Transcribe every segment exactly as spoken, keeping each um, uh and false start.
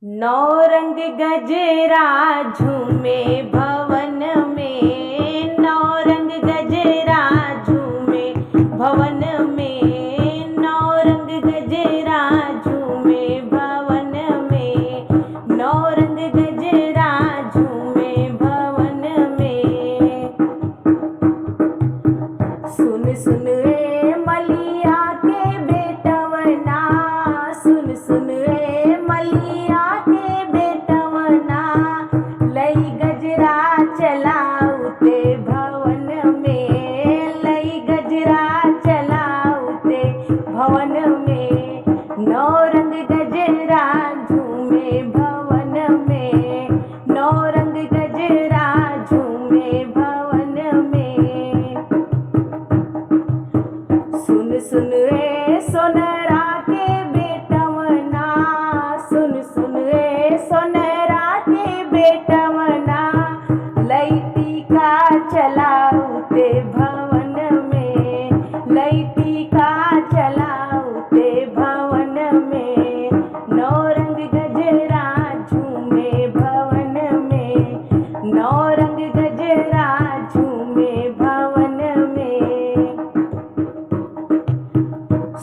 नौ रंग गजरा झूमे भवन में, नौ रंग गजरा झूमे भवन में, नौ रंग गजरा झूमे भवन में, नौ रंग गजरा झूमे भवन में। सुन सुन ए मलिया के बेटवना, सुन सुन ए मलिया के बेटवना, लई गजरा चलाउते भवन में, लई गजरा चलाउते भवन में, नौ रंग गजरा झूमे भवन में, नौ रंग गजरा झूमे भवन में। सुन सुन ए सोनरा के बेटवना, सुन सुन ए सोनरा के बेटवना, लई टीका चलाउते भवन में, लई टीका चलाउते भवन में, नौ रंग गजरा झूमे भवन में, नौ रंग गजरा झूमे भवन में।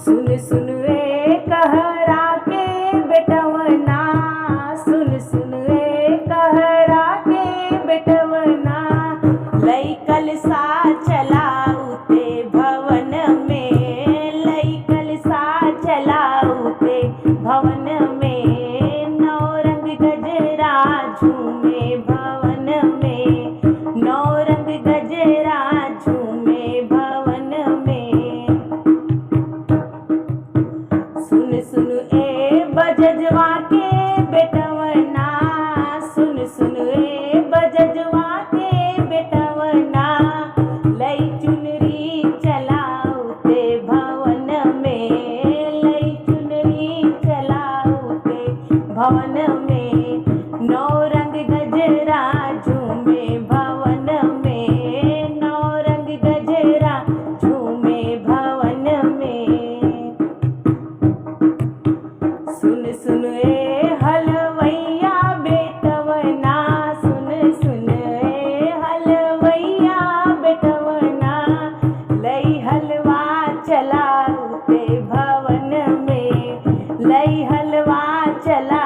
सुन सुन ए कहरा के बेटवना, सुन सुन ए कहरा के बेटवना, लई कलसा चलाउते भवन में, लई कलसा चलाउते भवन में, नौ रंग गजरा झूमे भवन में, नौ रंग गजरा झूमे भवन में। सुन सुन ए बजजवा के बेटवना, सुन सुन ए बजजवा के बेटवना, लई चुनरी चलाउते भवन में, लई चुनरी चलाउते भवन में, नौ रंग गजरा झूमे भवन में, नौ रंग गजरा झूमे भवन में। सुन सुन ए हलवैया बेटवना, सुन सुन ए हलवैया बेटवना, लई हलवा चलाउते भवन में, लई हलवा चला